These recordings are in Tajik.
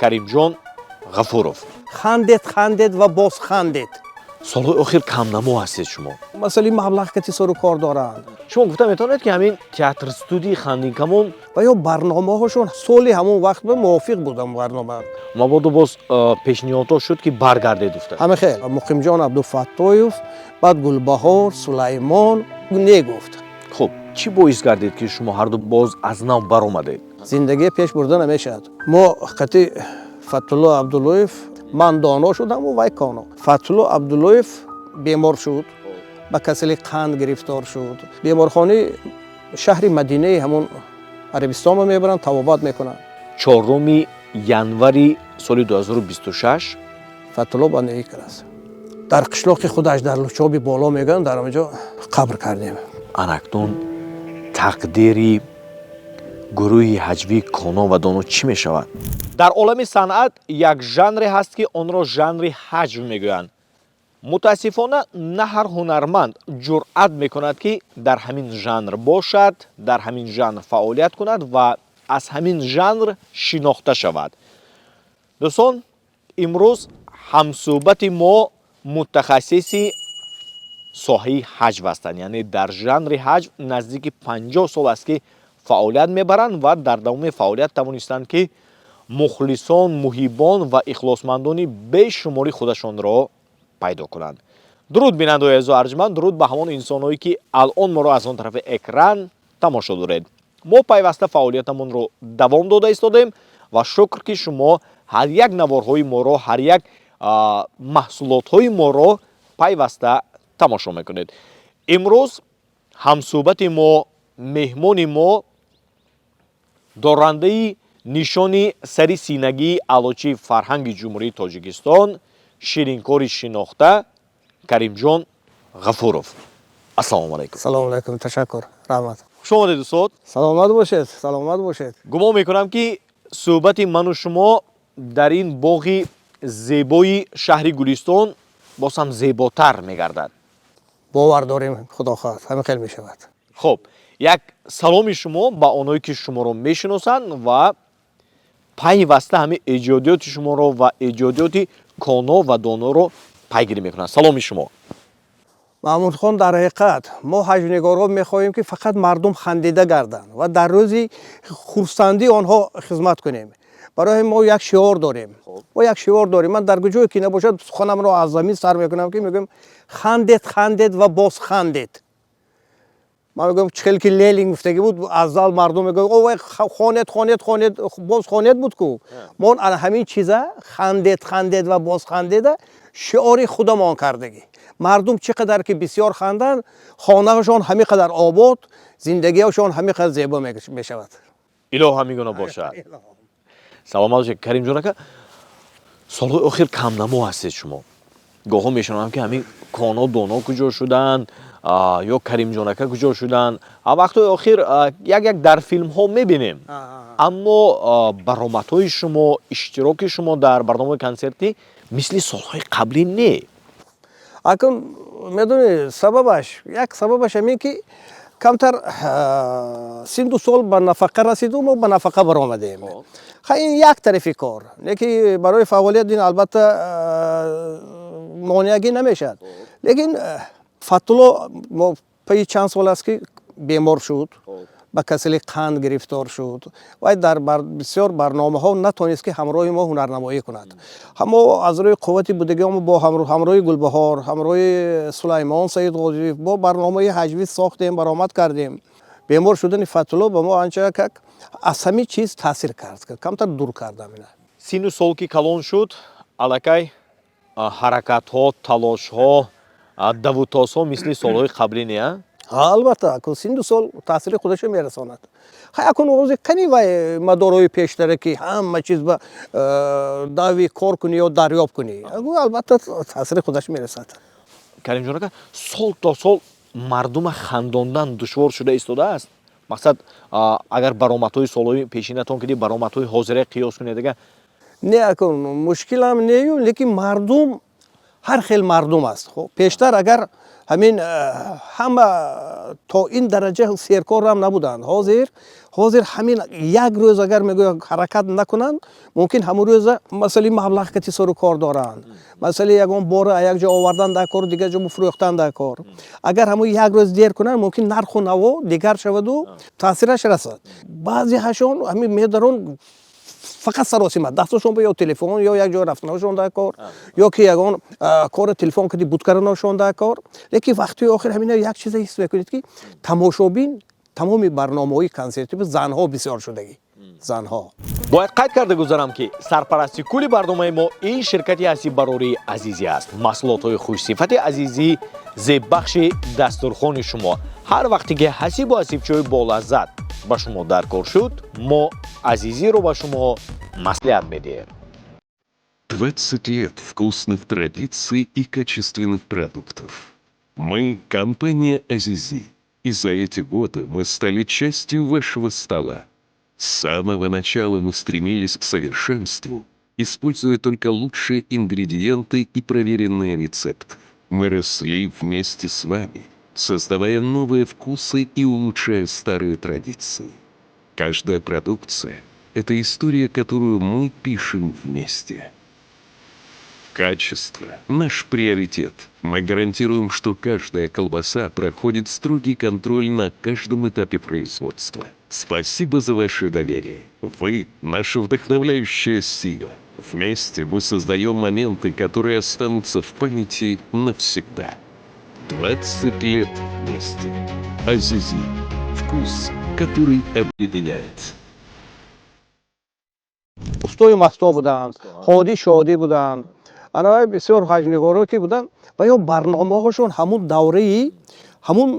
Каримҷон Ғафуров. Хандед, хандед ва боз хандед. Солҳои охир камнамо ҳастед шумо. Масъалаи маблағ кати сару кор доранд. Шумо гуфта метавонед, ки ҳамин театр студии Хандинкамон ва ё барномаҳошон соли ҳамон вақт ба мувофиқ будам барнома. Мабодо боз пешниҳодҳо шуд, ки баргардед, гуфта. Ҳама хел Муқимҷон Абдуфаттоев, баъд Гулбаҳор Сулаймон не гуфт. Хуб, чӣ боис гардид, ки шумо ҳарду боз аз нав баромадед? Зиндагӣ пеш бурда намешавад. Мо қати Фатулло Абдуллоев, ман доно шудаму вай коно. Фатулло Абдуллоев бемор шуд, ба касали қанд гирифтор шуд. Беморхонаи шаҳри Мадинаи ҳамон Арабистонро мебаранд, табобат мекунанд. 4 январи соли 2026. Фатулло бандагӣ кардааст дар қишлоқи худаш, дар Лучоби Боло мегӯянд, дар он ҷо қабр кардем. Анакнун тақдири гурӯҳи ҳаҷвии Коно ва Доно чӣ мешавад? Дар олами санъат як жанре ҳаст, ки онро жанри ҳаҷв мегӯянд. Мутаассифона, на ҳар ҳунарманд ҷуръат мекунад, ки дар ҳамин жанр бошад, дар ҳамин жанр фаъолият кунад ва аз ҳамин жанр шинохта шавад. Дӯстон, имрӯз ҳамсӯҳбати мо мутахассиси соҳаи ҳаҷв ҳастанд, яъне дар жанри ҳаҷв наздики 50 сол аст, ки фаъолият мебаранд ва дар давоми фаъолият тавонистанд, ки мухлисон, муҳиббон ва ихлосмандони бешумори худашонро пайдо кунанд. Дуруд, бинандаои азизу арҷманд, дуруд ба ҳамон инсонҳое, ки алон моро аз он тарафи экран тамошо доред. Мо пайваста фаъолиятамонро давом дода истодем ва шукр, ки шумо ҳар як наворҳои моро, ҳар як маҳсулотҳои моро пайваста тамошо мекунед. Имрӯз ҳамсӯҳбати мо, меҳмони мо, дорандаи нишони сари синагии Аълочии фарҳанги Ҷумҳурии Тоҷикистон, ширинкори шинохта Каримҷон Ғафуров. Ассалому алайкум. Салому алайкум, ташаккур, раҳмат. Хуш омадед, устод. Саломат бошед, саломат бошед. Гумон мекунам, ки суҳбати ману шумо дар ин боғи зебои шаҳри Гулистон боз ҳам зеботар мегардад. Бовар дорем, худо хоҳад, ҳамин хел мешавад. Хуб, як саломи шумо ба онҳое, ки шуморо мешиносанд ва пайваста ҳамин эҷодиёти шуморо ва эҷодиёти Коно ва Доноро пайгирӣ мекунанд. Саломи шумо. Маҳмудхон, дар ҳақиқат мо ҳаҷвнигорҳо мехоҳем, ки фақат мардум хандида гарданд ва дар рӯзи хурсандии онҳо хизмат кунем. Барои мо як шиор дорем, мо як шиор дорем. Ман дар куҷое ки набошад, суханамро аз замин сар мекунам, ки мегӯям: «Хандед, хандед ва боз хандед». Ман мегӯям, чӣ хеле ки Ленин гуфтагӣ буд, аз зал мардум мегӯяд: «О вай, хонед, хонед, хонед, боз хонед» буд ку. Мо ана ҳамин чиза, «хандед, хандед ва боз хандеда», шиори худамон кардагӣ. Мардум чӣ қадар ки бисёр ханданд, хонаашон ҳамин қадар обод, зиндагиашон ҳамин қадар зебо мешавад. Илоҳ, ҳамин гуна бошад. Саломат бошед, Каримҷон ака. Солҳои охир камнамо ҳастед шумо. Гоҳҳо мешунавам, ки ҳамин Коно Доно куҷо шуданд ё Каримҷон ака куҷо шуданд. Вақтҳои охир як як дар филмҳо мебинем, аммо баромадҳои шумо, иштироки шумо дар барномаи консертӣ мисли солҳои қаблӣ не. Акун медонӣ, сабабаш, як сабабаш ҳамин, ки камтар синду сол ба нафақа расиду мо ба нафақа баромадем. Ха, ин як тарафи кор не, ки барои фаъолият ин албатта монеагӣ намешавад. Лекин Фатулло мо пайи чанд сол аст, ки бемор шуд, ба касали қанд гирифтор шуд. Вай дар бисёр барномаҳо натонист, ки ҳамроҳи мо ҳунарнамоӣ кунад. Мо аз рӯи қуввати будагиҳо бо ҳамроҳи Гулбаҳор, ҳамроҳи Сулаймон Саидғозиев бо барномаи ҳаҷвӣ сохтем, баромад кардем. Бемор шудани Фатулло ба мо анча как аз ҳамин чиз таъсир кард, камтар дур кардам ина. Сину сол ки калон шуд, аллакай ҳаракатҳо, талошҳо, давутозҳо мисли солҳои қаблӣ не, а? Албатта, акун синду сол таъсири худашо мерасонад. Хай, акун ози қани вай мадорҳои пештара, ки ҳама чиз ба дави кор кунӣ ё дарёб кунӣ. Албатта, таъсири худаш мерасад. Каримҷон ака, сол то сол мардума хандондан душвор шуда истодааст. Мақсад, агар баромадҳои солҳои пешинатон киди, баромадҳои ҳозира қиёс кунед ага. Не, акун мушкилам нею, лекин мардум ҳар хел мардум аст. Хоб, пештар агар Ҳамин ҳама то ин дараҷа серкорам набуданд. Ҳозир ҳамин як рӯз агар мегӯяд, ҳаракат накунанд, мумкин ҳамон рӯза масъалаи маблағ кати сару кор доранд, масъалаи ягон бора як ҷо овардан дар кор, дигар ҷо фурӯхтан дар кор. Агар ҳамон як рӯз дер кунанд, мумкин нарху наво дигар шаваду таъсираш расад. Баъзеҳашон ҳамин медарон, фақат саросима, дасташон ба ё телефон, ё як ҷо рафтанашон дар кор, ё ки ягон кори телефон кади буд карданашон дар кор. Лекин вақтҳои охир ҳамина як чиза ҳис мекунед, ки тамошобин тамоми барномаҳои консертӣ занҳо бисёр шудагӣ, занҳо. Бояд қайд карда гузарам, ки сарпарасти кулли барномаи мо ин ширкати ҳасиббарории Азизӣ аст. Маҳсулотҳои хушсифати Азизӣ зеббахши дастурхони шумо. Ҳар вақте ки ҳасибу ҳасибчаҳои болаззат ба шумо даркор шуд, мо Азизиро ба шумо маслиҳат медиҳем. 20 лет вкусных традиций и качественных продуктов. Мы – компания «Азизи». И за эти годы мы стали частью вашего стола. С самого начала мы стремились к совершенству, используя только лучшие ингредиенты и проверенные рецепты. Мы росли вместе с вами, создавая новые вкусы и улучшая старые традиции. Каждая продукция – это история, которую мы пишем вместе. Качество – наш приоритет. Мы гарантируем, что каждая колбаса проходит строгий контроль на каждом этапе производства. Спасибо за ваше доверие. Вы – наша вдохновляющая сила. Вместе мы создаем моменты, которые останутся в памяти навсегда. 20 лет вместе. Азизи. Вкус, который объединяет. Устою Масто буданд, Ҳодӣ Шодӣ буданд, ана бисёр ҳаҷвнигоро ки буданд ва ё барномаҳошон ҳамун давраи, ҳамун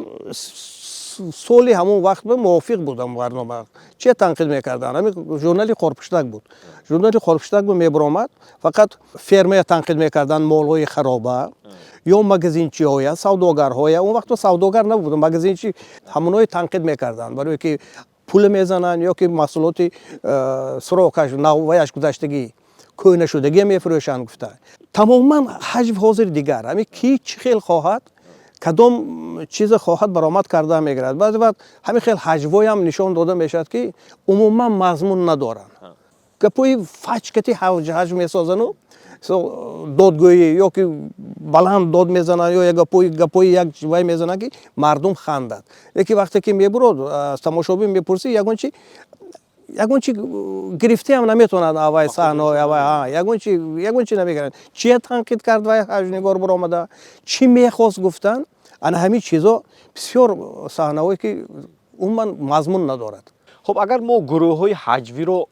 соли, ҳамун вақт ба мувофиқ буд. Ҳамун барнома че танқид мекарданд? Ҳамин журнали Хорпуштак буд. Журнали Хорпуштак бу мебаромад, фақат фермая танқид мекарданд, молҳои хароба ё магазинчиҳоя, савдогарҳоя. Он вақто савдогар набуд, магазинчи, ҳамонҳое танқид мекарданд, барое ки пул мезананд ё ки маҳсулоти срокаш наваяш гузаштагӣ, кӯҳнашудагӣ мефурӯшанд гуфта. Тамоман ҳаҷв ҳозир дигар. Ҳамин ки чӣ хел хоҳад, кадом чизе хоҳад, баромад карда мегирад. Баъзе вақт ҳамин хел ҳаҷвоям нишон дода мешавад, ки умуман мазмун надоранд. Гапҳои фачкати ҳаҷв месозану додгӯӣ ё ки баланд дод мезананд, ё гапҳои як вай мезананд, ки мардум хандад. Лекин вақте ки мебурод, аз тамошобин мепурсӣ, ягон чи гирифтаам наметавонад. Аввай саҳно ягон чи намегирад. Чия танқид кард вай ҳаҷвнигор буромада, чӣ мехост гуфтан? Ана ҳамин чизо бисёр саҳнаҳое, ки умуман мазмун надорад. Хуб, агар мо гурӯҳҳои ҳаҷвиро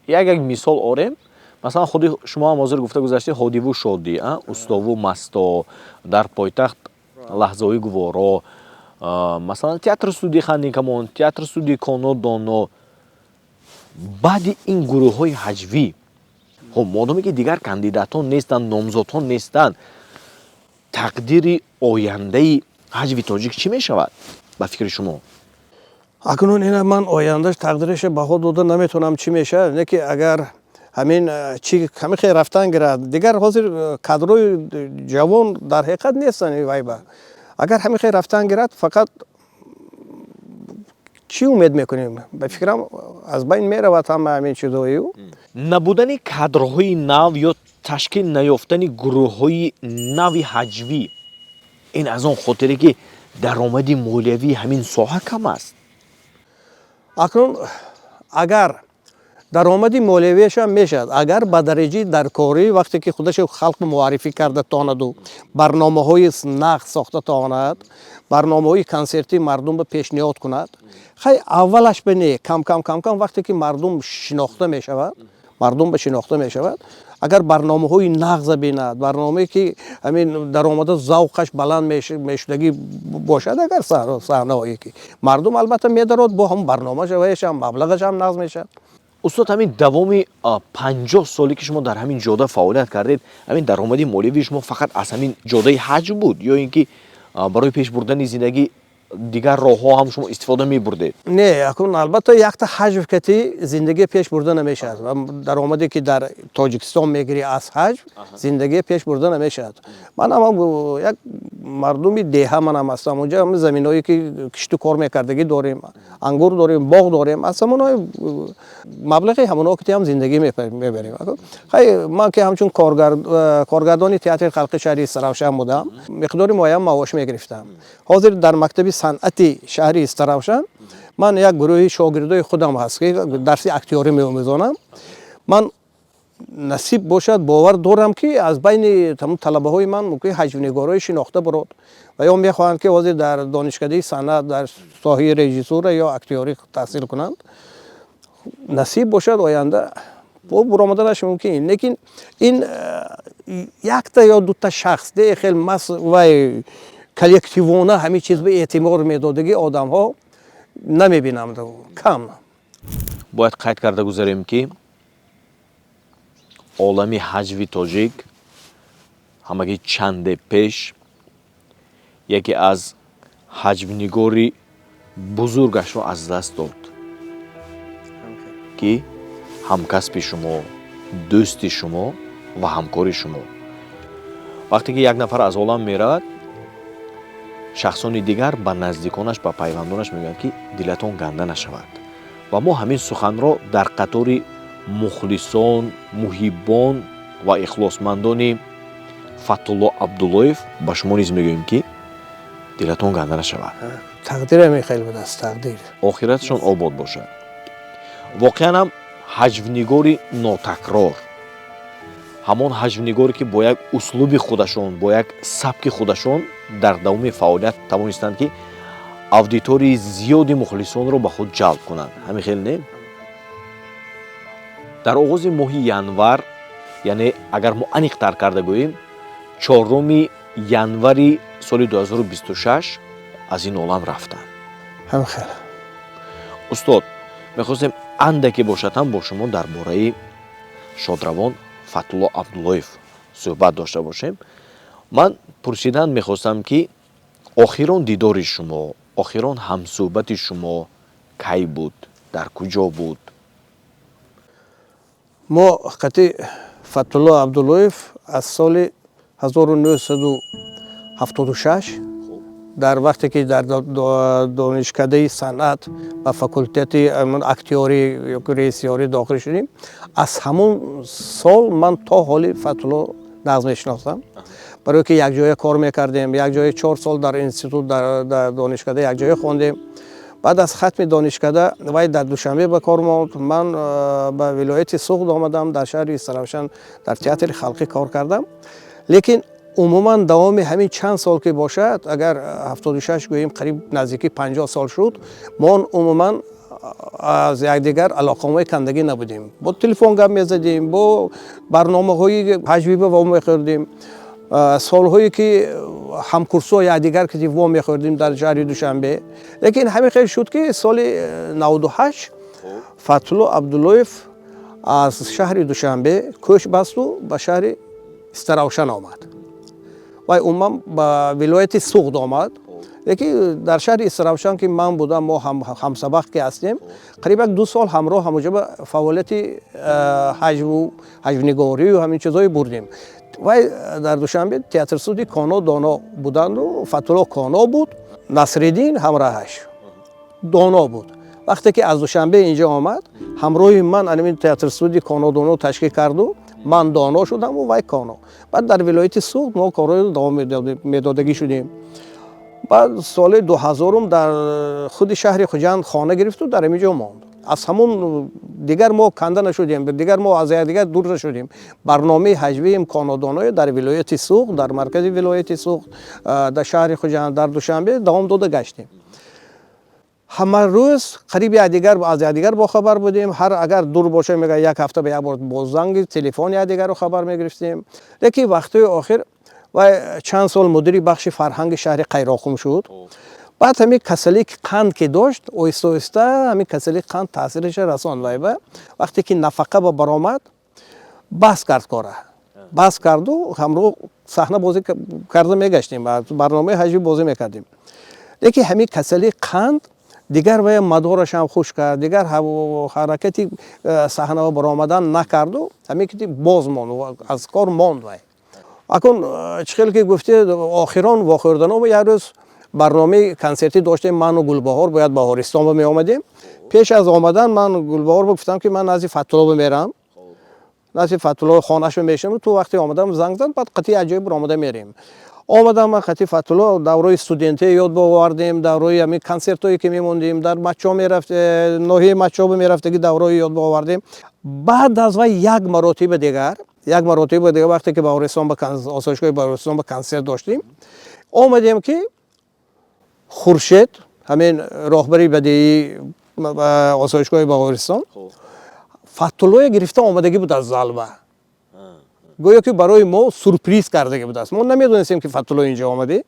як як мисол орем, масалан, худи шумо ҳам ҳозир гуфта гузаштед: Ҳодиву Шодӣ, Устову Масто, дар пойтахт Лаҳзаҳои гуворо, масалан, театр студии Хандинкамон, театр студии Коно Доно. Баъди ин гурӯҳҳои ҳаҷвӣ, хуб, модоме ки дигар кандидатон нестанд, номзодҳо нестанд, тақдири ояндаи ҳаҷви тоҷик чӣ мешавад ба фикри шумо? Акнун ина ман ояндаш, тақдираша баҳо дода наметавонам, чӣ мешавад. Не ки агар ҳамин чи ҳамин хел рафтан гирад, дигар ҳозир кадрои ҷавон дар ҳақиқат нестанд. Вайба агар ҳамин хел рафтан гирад, фақат чӣ умед мекунем? Ба фикрам, аз байн меравад ҳама ҳамин чизҳою. Набудани кадрҳои нав ё ташкил наёфтани гурӯҳҳои нави ҳаҷвӣ ин аз он хотире, ки даромади молиявии ҳамин соҳа кам аст? Акнун агар даромади молиявиашам мешавад, агар ба дараҷаи даркорӣ, вақте ки худашо халқ муаррифӣ карда тонаду барномаҳои нағз сохта тавонад, барномаҳои консертӣ мардумро пешниҳод кунад. Хай, аввалаш ба не, кам кам, кам кам, вақте ки мардум шинохта мешавад, мардум ба шинохта мешавад, агар барномаҳои нағза бинад, барномае ки ҳамин даромада завқаш баланд мешудагӣ бошад, агар саҳнаҳое ки мардум албатта медарод, бо ҳамн барномаша ваяшам маблағашам нағз мешавад. Устод, ҳамин давоми 50 соле, ки шумо дар ҳамин ҷода фаъолият кардед, ҳамин даромади молиявии шумо фақат аз ҳамин ҷодаи ҳаҷв буд ё ин ки барои пеш бурдани зиндагӣ? Дигар роҳҳо ҳам шумо истифода мебурдед? Не, акун, албатта, якта ҳаҷв кати зиндагӣ пеш бурда намешавад ва даромаде, ки дар Тоҷикистон мегирӣ, аз ҳаҷв зиндагӣ пеш бурда намешавад. Ман ҳам як мардуми деҳа манам ҳастам. Онҷа ҳам заминоие, ки кишту кор мекардагӣ дорем, ангур дорем, боғ дорем, аз ҳамонои маблағи ҳамоно ки ҳам зиндагӣ мебарем. Хай, ман ки ҳамчун коргардони театри халқи шаҳри Истаравшан будам, миқдори муайян маош мегирифтам. Ҳозир дар мактаби санъати шаҳри Истаравшан ман як гурӯҳи шогирдои худам ҳаст, ки дарси актёрӣ меомӯзонам. Ман, насиб бошад, бовар дорам, ки аз байни тамом талабаҳои ман мумкин ҳаҷвнигорҳои шинохта бурод ва ё мехоҳанд, ки ҳозир дар донишкадаи санъат дар соҳаи режиссура ё актёрӣ таҳсил кунанд. Насиб бошад, оянда бо буромаданаш мумкин. Лекин ин якта ё дута шахс де, хел мас вай коллективона ҳамин чиз ба эътимор медодагӣ одамҳо намебинам, кам. Бояд қайд карда гузарем, ки олами ҳаҷви тоҷик ҳамагӣ чанде пеш яке аз ҳаҷвнигори бузургашро аз даст дод, ки ҳамкасби шумо, дӯсти шумо ва ҳамкори шумо. Вақте ки як нафар аз олам меравад, шахсони дигар ба наздиконаш, ба пайвандонаш мегӯянд, ки дилатон ганда нашавад, ва мо ҳамин суханро дар қатори мухлисон, муҳиббон ва ихлосмандони Фаттулло Абдуллоев ба шумо низ мегӯем, ки дилатон ганда нашавад. Тақдир ҳамин хел будааст, тақдир. Охиратшон обод бошад. Воқеан ҳам ҳаҷвнигори нотакрор, ҳамон ҳаҷвнигоре, ки бо як услуби худашон, бо як сабки худашон дар давоми фаъолият тавонистанд, ки аудиторияи зиёди мухлисонро ба худ ҷалб кунанд. Ҳамин хел не? Дар оғози моҳи январ, яъне агар мо аниқтар карда гӯем, 4 январи соли 2026 аз ин олам рафтанд. Ҳамин хел. Устод, мехостем андаке бошад ҳам бо шумо дар бораи шодравон Фатулло Абдуллоев суҳбат дошта бошем. Ман пурсидан мехостам, ки охирон дидори шумо, охирон ҳамсӯҳбати шумо кай буд, дар куҷо буд? Мо қати Фатулло Абдуллоев аз соли 1976, дар вақте ки дар донишкадаи санъат ба факултети актёрӣ ё режиссёрӣ дохил шудем, аз ҳамон сол ман то ҳоли Фатулло нағз мешиносам, барое ки якҷоя кор мекардем, якҷоя 4 сол дар институт, дар донишкада якҷоя хондем. Баъд аз хатми донишкада вай дар Душанбе ба кор монд, ман ба вилояти Суғд омадам, дар шаҳри Истаравшан дар театри халқӣ кор кардам. Лекин умуман давоми ҳамин чанд сол ки бошад, агар 76 гӯем, қариб наздики 50 сол шуд, мо умуман аз якдигар алоқамои кандагӣ набудем. Бо телефон гап мезадем, бо барномаҳои ҳаҷвиба во мехӯрдем. Солҳое ки ҳамкурсҳо якдигар ки во мехӯрдем дар шаҳри Душанбе. Лекин ҳамин хел шуд, ки соли 98 Фатулло Абдуллоев аз шаҳри Душанбе кӯч басту ба шаҳри Истаравшан омад. Вай умуман ба вилояти Суғд омад, лекин дар шаҳри Истаравшан ки ман будам, мо ҳамсабақ ки ҳастем, қариб як ду сол ҳамроҳ ҳамоҷа ба фаъолияти ҳаҷву ҳаҷвнигорию ҳамин чизҳое бурдем. Вай дар Душанбе театрстудияи Коно Доно буданду Фатулло Коно буд, Насриддин ҳамроҳаш Доно буд. Вақте ки аз Душанбе инҷо омад, ҳамроҳи ман анамин театрстудияи Коно Доно ташкил карду ман Доно шудаму вай Коно. Баъд дар вилояти Суғд мо корҳоро давом медодагӣ шудем. Баъд соли 2000-ум дар худи шаҳри Хуҷанд хона гирифту дар ҳамин ҷо монд. Аз ҳамон дигар мо канда нашудем, дигар мо аз якдигар дур нашудем. Барномаи ҳаҷвии Конодоное дар вилояти Суғд, дар маркази вилояти Суғд, дар шаҳри Хуҷанд, дар Душанбе давом дода гаштем. Ҳама рӯз қариб якдигар аз якдигар бохабар будем. Ҳар агар дур боша, мега, як ҳафта ба як бор бо занги телефон якдигарро хабар мегирифтем. Лекин вақтҳои охир вай чанд сол мудири бахши фарҳанги шаҳри Қайроқум шуд. Баъд ҳамин касалии қанд ки дошт, оҳиста оҳиста ҳамин касалии қанд таъсираша расонд вай ба. Вақте ки нафақа ба баромад, бас кард кора, бас карду ҳамроҳ саҳна бозӣ карда мегаштем, барномаи ҳаҷвӣ бозӣ мекардем. Лекин ҳамин касалии қанд дигар вая мадорашам хуш кард, дигар ҳаракати саҳнаво баромадан накарду ҳамин ки боз монд, аз кор монд вай. Акун чӣ хел ки гуфтед, охирон вохӯрданомо як рӯз барномаи консертӣ доштем, ману Гулбаҳор бояд Баҳористон ба меомадем. Пеш аз омадан ман Гулбаҳор гуфтам, ки ман назди Фатулло мерам, назди Фатулло хонаашо мешинам, ту вақте омадам занг зан, баъд қатъи як ҷое биромада мерем. Омадам ман қатъи Фатулло, даврои студентие ёд бовардем, даврои ҳамин консертҳое ки мемондем, дар Мачо мерафт, ноҳияи Мачо мерафтаги даврои ёд бовардем. Баъд аз вай як маротиба дигар вақте ки Баҳористон ба осоишгоҳи Баҳористон ба консерт доштем, омадем, ки Хуршед, ҳамин роҳбари бадеии осоишгоҳи Баҳористон, Фатуллоя гирифта омадагӣ буд аз залба, гӯё ки барои мо сюрприз кардагӣ будааст. Мо намедонистем, ки Фатулло инҷо омадӣ.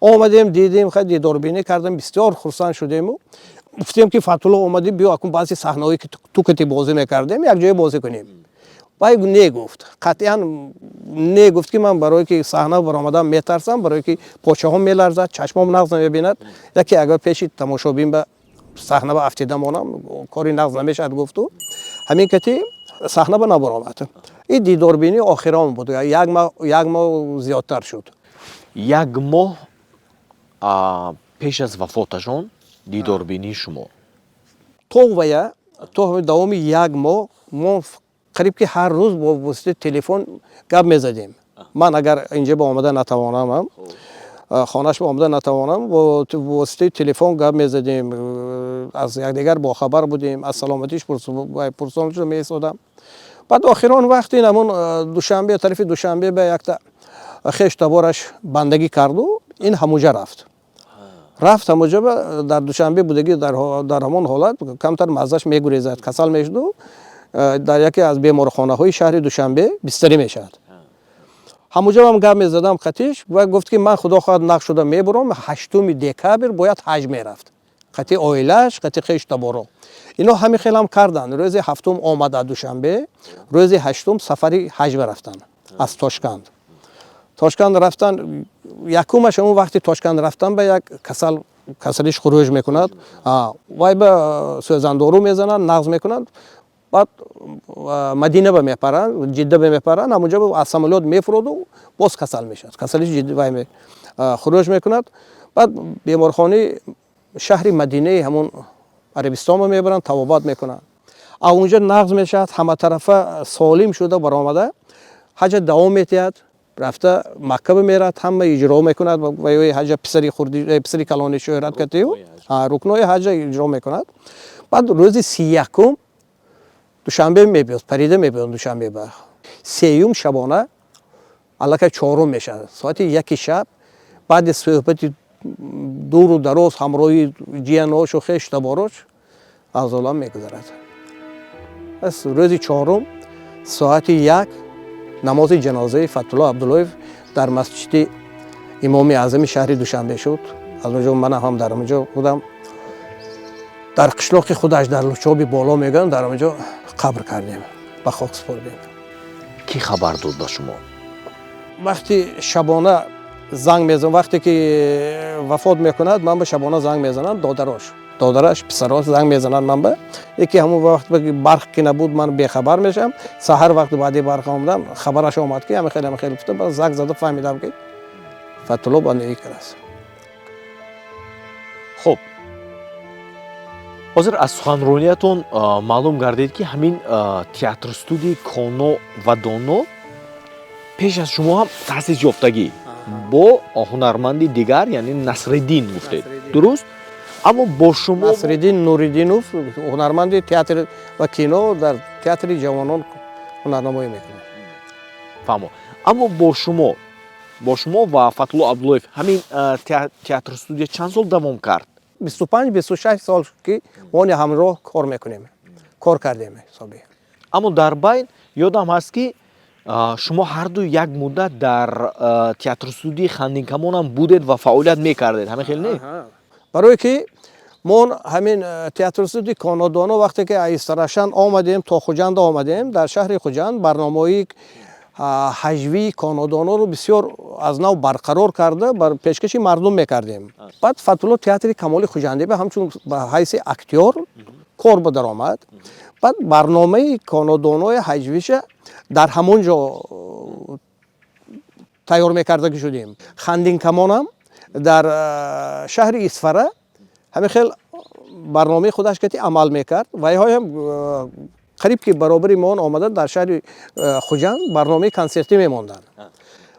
Омадем, дидем, ха, дидорбинӣ кардем, бисёр хурсанд шудему гуфтем, ки Фатулло омадӣ, биё, акун баъзе саҳнаҳое ки ту кати бозӣ мекардем, якҷоя бозӣ кунем. Вай не гуфт, қатъиян не гуфт, ки ман барое ки саҳна баромадан метарсам, барое ки почаҳом меларзад, чашмом нағз намебинад, яке агар пеши тамошобин ба саҳна ба афтида монам, кори нағз намешавад, гуфту ҳамин кати саҳна ба набаромад. Ин дидорбинӣ охирон буд, як моҳ зиёдтар шуд. Як моҳ пеш аз вафоташон дидорбинии шумо. То вая, то давоми як моҳ мо қариб ки ҳар рӯз бо воситаи телефон гап мезадем. Ман агар инҷа ба омада натавонам, хонаш ба омада натавонам, бо воситаи телефон гап мезадем, аз якдигар бохабар будем, аз саломатиш пурсон шуда меистодам. Баъд охирон вақт ин ҳамон Душанбе, тарафи Душанбе ба якта хеш табораш бандагӣ карду ин ҳамуҷа рафт, ҳамуҷа дар Душанбе будагӣ, дар ҳамон ҳолат камтар маззаш мегурезад, касал мешуду дар яке аз беморхонаҳои шаҳри Душанбе бистарӣ мешавад. Ҳамуҷа гап мезадам қатиш ва гуфт, ки ман, худо хоҳад, нағз шуда мебурам. 8 декабр бояд ҳаҷ мерафт қати оилааш, қати хешу таборо. Ино ҳамин хелам карданд. Рӯзи 7-ум омада Душанбе, рӯзи 8-ум сафари ҳаҷ рафтанд. Аз Тошканд рафтан, якумаш ҳамон вақти Тошканд рафтан ба як касалиш хуруҷ мекунад, вай ба сӯзандору мезананд, нағз мекунанд. Баъд Мадина ба мепаранд, Ҷидда ба мепаранд, ҳамонҷо аз самолёт мефуроду боз касал мешавад, касалиш вай хуруҷ мекунад. Баъд беморхонаи шаҳри Мадинаи ҳамон Арабистон ба мебаранд, табобат мекунанд. А онҷо нағз мешавад, ҳаматарафа солим шуда баромада, ҳаҷа давом метиҳад, рафта Макка ба мерад, ҳама иҷро мекунад ваёи ҳаҷа, писари хурди, писари калони шӯҳрат катию рукнои ҳаҷа иҷро мекунад. Баъд рӯзи 31-ум Душанбе мебиёд, парида мебиёд Душанбе ба. 3-юм шабона, аллакай 4-ум мешавад, соати 1-и шаб, баъди суҳбати дуру дароз ҳамроҳи ҷияношу хешу таборош аз олам мегузарад. Пас рӯзи 4-ум соати 1 намози ҷанозаи Фатулло Абдуллоев дар масҷиди Имоми Аъзами шаҳри Душанбе шуд. Аз онҷо ман ҳам дар онҷо будам. Дар қишлоқи худаш, дар Лучоби Боло мегӯянд, дар онҷо қабр кардем, ба хок супурдем. Кӣ хабар дод ба шумо? Вақти шабона занг мезанам, вақте ки вафот мекунад, ман ба шабона занг мезанам, додараш, писарош занг мезананд ман ба. Яке ҳамон вақт барқ ки набуд, ман бехабар мешавам. Саҳар вақти баъди барқ омадам, хабараш омад, ки ҳама хеле, ҳама хеле гуфта, баъд занг зада фаҳмидам, ки Фатулло бандагӣ кардааст. Хуб, ҳозир аз суханрониятон маълум гардид, ки ҳамин театр студияи Коно ва Доно пеш аз шумо ҳам таъсис ёфтагӣ, бо ҳунарманди дигар, яъне Насриддин гуфтед, дуруст? Аммо бо шумо Насриддин Нуриддинов, ҳунарманди театр ва кино, дар Театри ҷавонон ҳунарнамоӣ мекунад. Фаҳмо. Аммо бо шумо ва Фатулло Абдуллоев ҳамин театр студия чанд сол давом кард? 25, 26 сол ки мо ҳамроҳ кор мекунем, кор кардем ҳисоби. Аммо дар байн ёдам ҳаст, ки шумо ҳарду як муддат дар театр студияи Хандинкамонам будед ва фаъолият мекардед, ҳамин хел не? Барое ки мо ҳамин театр студияи Конодоно, вақте ки аз Истарашан омадем, то Хуҷанд омадем, дар шаҳри Хуҷанд барномаҳои Ҳаҷвии Конодоноро бисёр аз нав барқарор карда, бар пешкаши мардум мекардем. Баъд Фатулло театри Камоли Хуҷандӣ ба ҳамчун ба ҳайси актёр кор ба даромад. Баъд барномаи Конодонои ҳаҷвиша дар ҳамон ҷо тайёр мекарда ки шудем. Хандинкамонам дар шаҳри Исфара ҳамин хел барномаи худаш кати амал мекард. Вайҳоям қариб ки баробари мо омада, дар шаҳри Хуҷанд барномаи консертӣ мемонданд.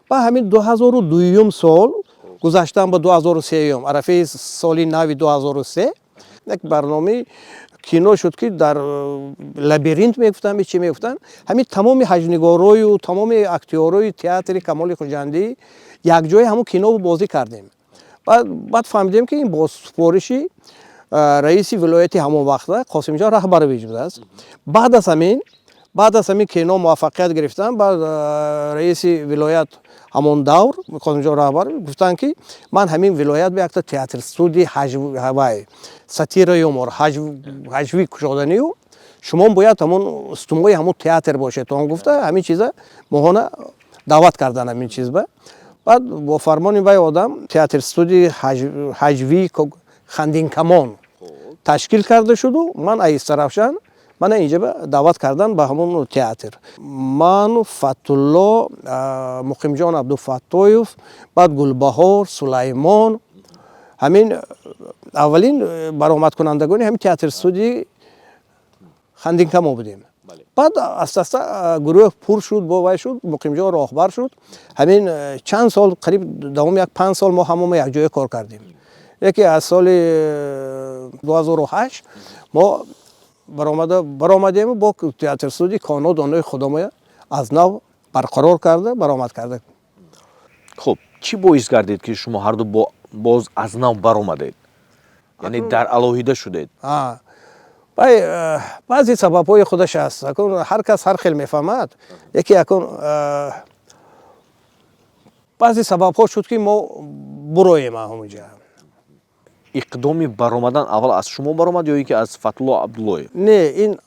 Ба ҳамин 2002-юм сол гузаштан ба 2003-юм, арафаи соли нави 2003 як барномаи кино шуд, ки дар лабиринт мегуфтанд, чӣ мегуфтанд, ҳамин тамоми ҳаҷвнигорою тамоми актёрои театри Камоли Хуҷандӣ якҷоя ҳамон кино бозӣ кардем. Баъд фаҳмидем, ки ин бо супориши раиси вилояти ҳамон вақта Қосимҷон Раҳбарович будааст. Баъд аз ҳамин кино муваффақият гирифтан, баъд раиси вилоят ҳамон давр Қосимҷон Раҳбар гуфтанд, ки ман ҳамин вилоят ба якта театр студии ҳаҷвай, сатира, юмор, ҳаҷвӣ кушоданию шумо бояд ҳамон устунҳои ҳамон театр бошед. Он гуфта, ҳамин чиза моҳона даъват кардан ҳамин чиз ба. Баъд бо фармони вай одам театр студии ҳаҷвии Хандинкамон ташкил карда шуду ман аз Истаравшан мана инҷа даъват кардан ба ҳамон театр. Ман, Фатулло, Муқимҷон Абдуфаттоев, баъд Гулбаҳор, Сулаймон, ҳамин аввалин баромадкунандагони ҳамин театр студии Хандинкамон будем. Баъд аста аста гурӯҳ пур шуд, бо вай шуд, Муқимҷон роҳбар шуд. Ҳамин чанд сол, қариб давоми як 5 сол мо ҳамамо якҷоя кор кардем. Яке аз соли 2008 мо баромадему бо театр студии Коно Донои худомо аз нав барқарор карда, баромад карда. Хуб, чӣ боис гардид, ки шумо ҳарду боз аз нав баромадед, яъне дар алоҳида шудед? Вай баъзе сабабҳои худаш аст. Акун ҳар кас ҳар хел мефаҳмад. Яке акун баъзе сабабҳо шуд, ки мо буроем ҳамонҷа. Иқдоми баромадан аввал аз шумо баромад ё ин ки аз Фатулло Абдуллоев? Не, ин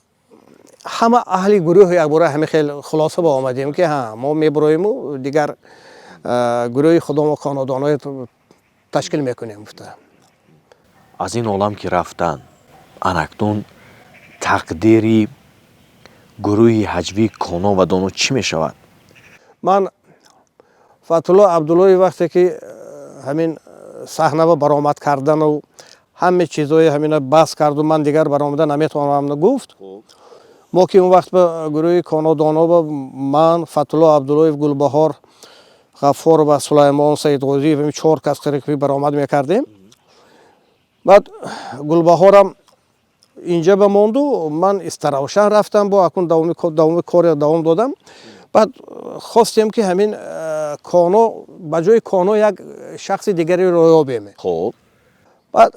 ҳама аҳли гурӯҳ якбора ҳамин хел хулоса ба омадем, ки ҳа, мо мебуроему дигар гурӯҳи худомо Конодонои ташкил мекунем гуфта. Аз ин олам ки рафтан, анакнун тақдири гурӯҳи ҳаҷвии Коно ва Доно чӣ мешавад? Ман Фатулло Абдуллоев вақте ки ҳамин саҳнава баромад кардану ҳаме чизҳои ҳамина бас карду, ман дигар баромада наметавонам гуфт, мо ки он вақт ба гурӯҳи Конодоно ман, Фатулло Абдуллоев, Гулбаҳор Ғаффорова, Сулаймон Саидғозиев, чор кас қариб баромад мекардем. Баъд Гулбаҳорам инҷа ба монду, ман Истаравшан рафтам, бо акун давоми коре давом додам. Баъд хостем, ки ҳамин Коно ба ҷои Коно як шахси дигареро ёбем. Баъд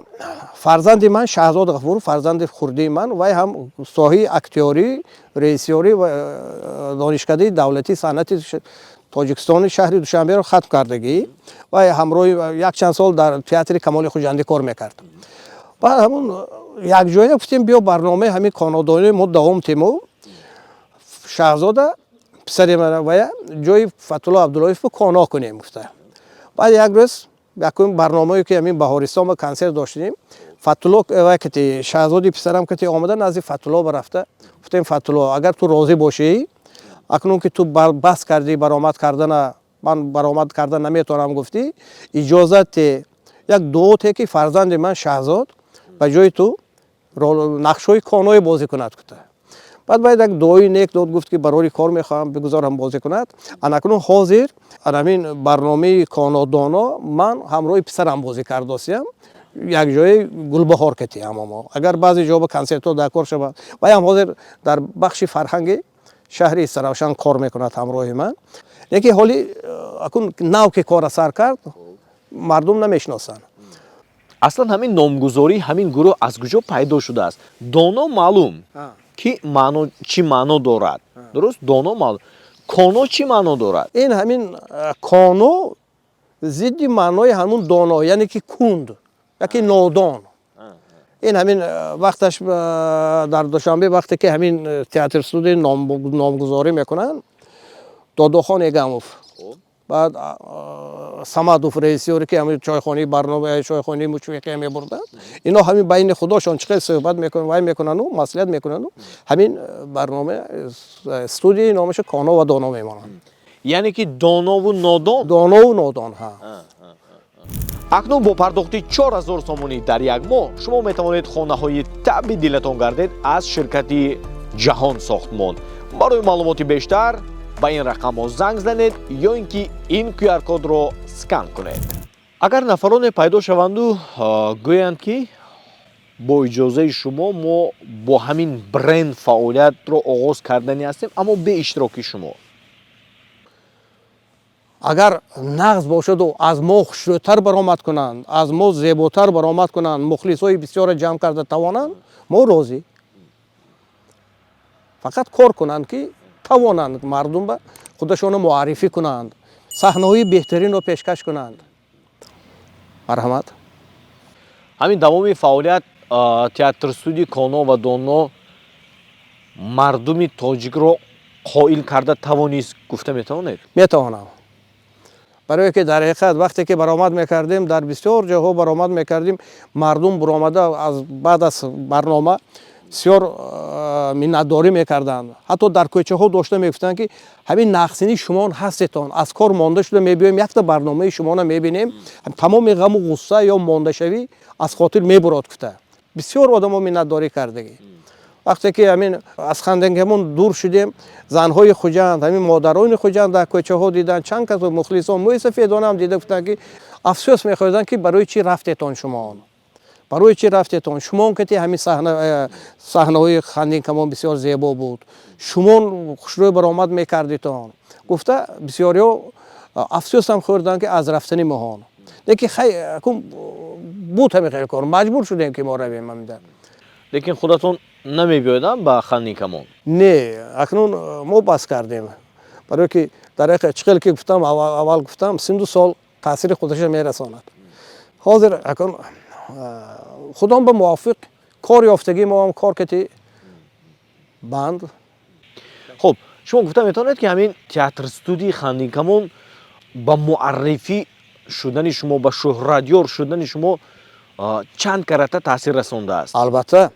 фарзанди ман Шаҳзод Ғафуров, фарзанди хурдии ман, вай ҳам соҳаи актёрӣ, режиссёрӣ ва Донишкадаи давлатии санъати Тоҷикистони шаҳри Душанберо хатм кардагӣ. Вай ҳамроҳи якчанд сол дар театри Камоли Хуҷандӣ кор мекард. Баъд ҳамун якҷоя гуфтем, биё, барномаи ҳамин Конодони мо давом тему, Шаҳзода писари ман вая ҷои Фатулло Абдуллоевро Коно кунем гуфта. Баъд як рӯз якум барномае, ки ҳамин Баҳористон ба консерт доштем, Фатулло вай кати, Шаҳзоди писарам кати омада, назди Фатулло рафта гуфтем: «Фатулло, агар ту розӣ бошӣ, акнун ки ту бас кардӣ баромад кардана, ман баромад карда наметавонам гуфтӣ, иҷозат те, як дуо те, ки фарзанди ман Шаҳзод ба ҷои ту нақшҳои Коное бозӣ кунад», гуфта. Баъд бояд як дуои нек дод, гуфт, ки барори кор мехоҳам, бигузорам бозӣ кунад. Анакнун ҳозир анамин барномаи Конодоно ман ҳамроҳи писарам бозӣ кардосиям, якҷои Гулбаҳор кати ҳамамо. Агар баъзе ҷо ба консертҳо дар кор шавад, ваям ҳозир дар бахши фарҳанги шаҳри Истаравшан кор мекунад ҳамроҳи ман. Лекин ҳоли акун нав ки кора сар кард, мардум намешиносанд. Аслан ҳамин номгузории ҳамин гурӯҳ аз куҷо пайдо шудааст? Доно маълум ки маъно, чӣ маъно дорад, дуруст, доно маълум, Коно чӣ маъно дорад? Ин ҳамин Коно зидди маънои ҳамун доно, яъне ки кунд яки нодон. Ин ҳамин вақташ дар Душанбе, вақте ки ҳамин театр студия номгузорӣ мекунанд. Додохон Эгамов, баъд Самадов, режиссёре, ки ҳамин чойхонаи барнома, чойхонаи мушвиқия мебурданд. Ино ҳамин байни худошон чӣ хел суҳбат мекунанд, вай мекунану маслиҳат мекунану ҳамин барнома, студияи номаша «Коно ва Доно» мемонанд. Яъне ки «Донову нодон». «Донову нодон», ҳа. Акнун бо пардохти 4000 сомонӣ дар як моҳ шумо метавонед хонаҳои таъби дилатон гардед аз ширкати «Ҷаҳон сохтмон». Барои маълумоти бештар ба ин рақамҳо занг занед ё ин ки ин QR-кодро скан кунед. Агар нафароне пайдо шаванду гӯянд, ки бо иҷозаи шумо мо бо ҳамин бренд фаъолиятро оғоз кардани ҳастем, аммо бе иштироки шумо? Агар нағз бошаду аз мо хушрӯтар баромад кунанд, аз мо зеботар баромад кунанд, мухлисҳои бисёрро ҷамъ карда тавонанд, мо розӣ. Фақат кор кунанд, ки тавонанд мардум ба худашонро муаррифӣ кунанд, саҳнаҳои беҳтаринро пешкаш кунанд, марҳамат. Ҳамин давоми фаъолият театр студии «Коно ва Доно» мардуми тоҷикро қоил карда тавонист, гуфта метавонед? Метавонам, барое ки дар ҳақиқат вақте ки баромад мекардем, дар бисёр ҷоҳо баромад мекардем, мардум буромада аз баъд аз барнома бисёр миннатдорӣ мекарданд. Ҳатто дар кӯчаҳо дошта мегуфтанд, ки ҳамин нақсини шумон ҳастетон, аз кор монда шуда мебиёем, якта барномаи шуморо мебинем, тамоми ғаму ғусса ё мондашавӣ аз хотир мебурод, гуфта бисёр одамо миннатдорӣ кардагӣ. Вақте ки ҳамин аз Хандинкамон дур шудем, занҳои Хуҷанд, ҳамин модарони Хуҷанд дар кӯчаҳо диданд, чанд кас мухлисон, мӯйсафедонам дида, гуфтанд, ки афсӯс мехӯрданд, ки барои чӣ рафтетон шумоон, барои чӣ рафтетон шумон, кати ҳамин саҳнаҳои Хандинкамон бисёр зебо буд, шумон хушрӯй баромад мекардитон, гуфта бисёриҳо афсӯсам хӯрданд, ки аз рафтани моҳон. Лекин хай, буд ҳамин хел кор, маҷбур шудем, ки мо равем ҳамида. Лекин худатон намебиёдам ба Хандинкамон? Не, акнун мо бас кардем, барое ки дар ҳақиқат, чӣ хел ки гуфтам, аввал гуфтам, синду сол таъсири худашро мерасонад. Ҳозир акнун худом ба мувофиқ кор ёфтагӣ, мо ҳам кор кати банд. Хуб, шумо гуфта метавонед, ки ҳамин театр студии Хандинкамон ба муаррифӣ шудани шумо, ба шӯҳратёр шудани шумо чанд карата таъсир расондааст? Албатта,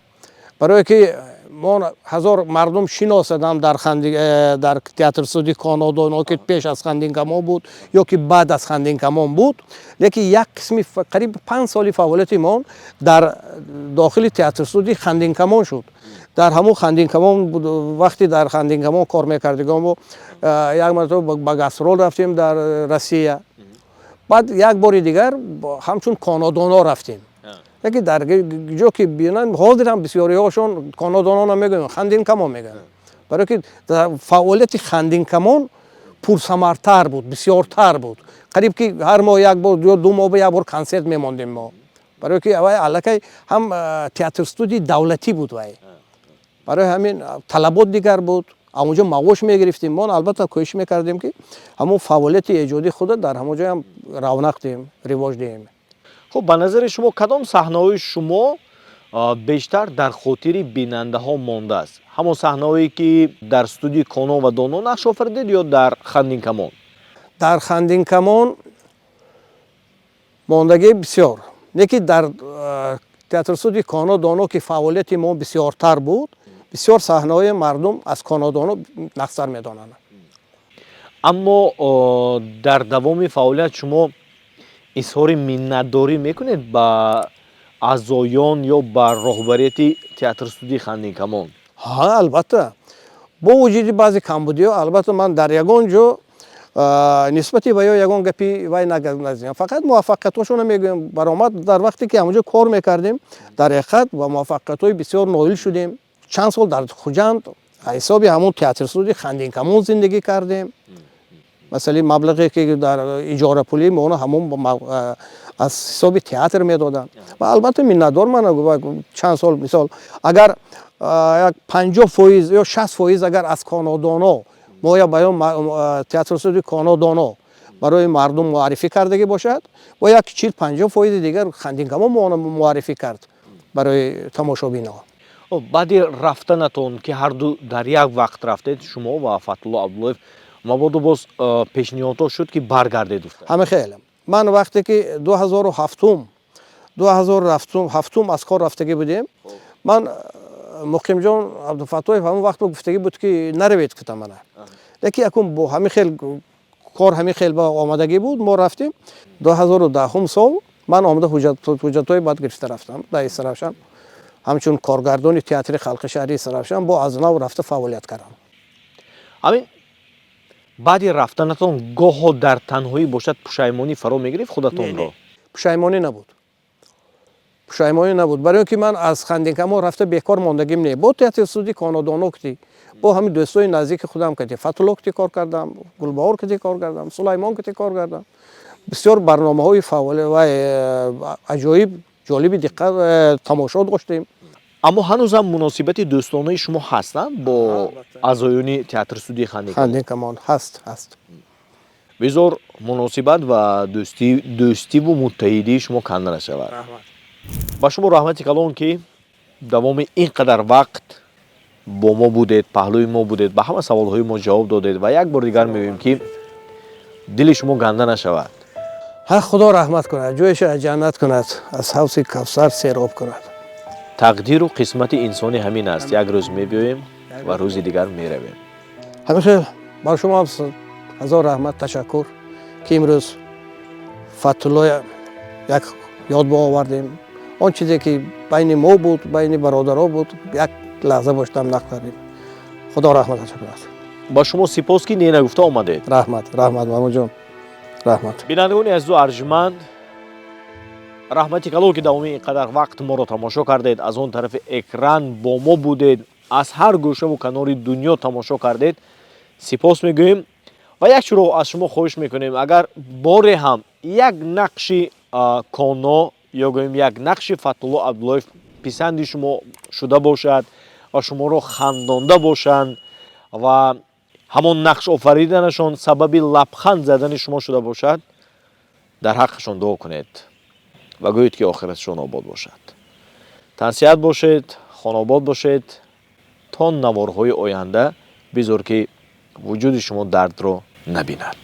барое ки мо ҳазор мардум шиносадам дар театр студии «Конодоно», ки пеш аз Хандинкамон буд ё ки баъд аз Хандинкамон буд, лекин як қисми қариб 5 соли фаъолияти мо дар дохили театр студии Хандинкамон шуд. Дар ҳамун Хандинкамон, вақте дар Хандинкамон кор мекардигон, мо як маротиба ба гастрол рафтем дар Россия, баъд як бори дигар ҳамчун «Конодоно» рафтем. Яке дар ҷо ки бинанд, ҳозир ҳам бисёриҳошон «Конодоно» намегӯянд, «Хандинкамон» мегӯянд, барое ки фаъолияти Хандинкамон пурсамартар буд, бисёртар буд. Қариб ки ҳар моҳ як бор ё 2 моҳ ба як бор консерт мемондем мо, барое ки вай аллакай ҳам театр студии давлатӣ буд, вай барои ҳамин талабот дигар буд, ҳамонҷо маош мегирифтем. Мо албатта кӯшиш мекардем, ки ҳамон фаъолияти эҷодии худро дар ҳамон ҷоям равнақ диҳем, ривоҷ диҳем. Хуб, ба назари шумо, кадом саҳнаҳои шумо бештар дар хотири бинандаҳо мондааст? Ҳамон саҳнаҳое, ки дар студияи «Коно ва Доно» нақш офаридед ё дар Хандинкамон? Дар Хандинкамон мондагӣ бисёр, лекин дар театр студии «Коно Доно», ки фаъолияти мо бисёртар буд, бисёр саҳнаҳои мардум аз «Конодоно» нақстар медонанд. Аммо дар давоми фаъолият шумо изҳори миннатдорӣ мекунед ба аъзоён ё ба роҳбарияти театр студияи Хандинкамон? Ҳа, албатта, бо вуҷуди баъзе камбудиҳо, албатта, ман дар ягон ҷо нисбати ба ё ягон гапи вай назидам, фақат муваффақиятҳошонро мегӯям. Баромад дар вақте ки ҳамонҷо кор мекардем, дар ҳақиқат ба муваффақиятҳои бисёр ноил шудем. Чанд сол дар Хуҷанд ҳисоби ҳамон театр студияи Хандинкамон зиндагӣ кардем. Масалан, маблағе, ки дар иҷорапулӣ моно, ҳамон аз ҳисоби театр медоданд. Ва албатта миннатдор ман чанд сол, мисол, агар як 50% ё 60% агар аз «Конодоно» мо я баён театр студияи «Конодоно» барои мардум муаррифӣ кардагӣ бошад, бо як 40-50 фоизи дигар Хандинкамон моно муаррифӣ кард барои тамошобинҳо. Баъди рафтанатон, ки ҳарду дар як вақт рафтед, шумо ва Фатҳулло Абдуллоев. Мабодо боз пешниҳодҳо шуд, ки баргардед, гуфта. Ҳама хеле. Ман вақте ки 2007, 2007 аз кор рафтагӣ будем, ман Муқимҷон Абдуфаттоев ҳамон вақт гуфтагӣ буд, ки наравед, гуфта мана. Лекин акун бо ҳамин хел кор, ҳамин хел ба омадагӣ буд, мо рафтем. 2010 сол ман омада, ҳуҷҷатҳои баъд гирифта рафтам дар Истаравшан, ҳамчун коргардони театри халқи шаҳри Истаравшан бо аз нав рафта фаъолият кардам. Ҳамин баъди рафтанатон гоҳо дар танҳоӣ бошад, пушаймонӣ фаро мегирифт худатонро? Пушаймонӣ набуд, пушаймонӣ набуд, барои он ки ман аз Хандинкамон рафта бекор мондагим не. Бо театри студии Конодоно кути, бо ҳамин дӯстои наздики худам кати, Фатулло кути кор кардам, Гулбаҳор кути кор кардам, Сулаймон кути кор кардам. Бисёр барномаҳои фаъол ва аҷоиб, ҷолиби диққат тамошо доштем. Аммо ҳанӯзам муносибати дӯстонаи шумо ҳастанд бо аъзоёни театр студияи Хандинкамон? Хандинкамон ҳаст, ҳаст. Бизор муносибат ва дӯстиву муттаҳидии шумо канда нашавад. Ба шумо раҳмати калон, ки давоми ин қадар вақт бо мо будед, паҳлӯи мо будед, ба ҳама саволҳои мо ҷавоб додед ва як бор дигар мегӯем, ки дили шумо ганда нашавад. Ҳа, Худо раҳмат кунад, ҷояшо аз ҷаннат кунад, аз ҳавзи Кавсар сероб кунад. Тақдиру қисмати инсонӣ ҳамин аст: як рӯз мебиёем ва рӯзи дигар меравем. Ҳамеша бар шумо ҳам ҳазор раҳмат, ташаккур, ки имрӯз Фатулло як ёд ба овардем. Он чизе ки байни мо буд, байни бародаро буд, як лаҳза боштам нақл кардем. Худо раҳматаш кунад. Ба шумо сипос, ки не нагуфта омадед. Раҳмат, раҳмат, Маҳмудҷон, раҳмат. Бинандагони азизу арҷманд, раҳмати калон, ки давоми ин қадар вақт моро тамошо кардед, аз он тарафи экран бо мо будед, аз ҳар гӯшаву канори дунё тамошо кардед, сипос мегӯем ва як чиро аз шумо хоҳиш мекунем: агар боре ҳам як нақши Коно ё гӯем як нақши Фатулло Абдуллоев писанди шумо шуда бошад ва шуморо хандонда бошанд ва ҳамон нақш офариданашон сабаби лабханд задани шумо шуда бошад, дар ҳаққашон дуо кунед ва гӯед, ки охиратшон обод бошад. Тансиҳат бошед, хонобод бошед. То наворҳои оянда бизор, ки вуҷуди шумо дардро набинад.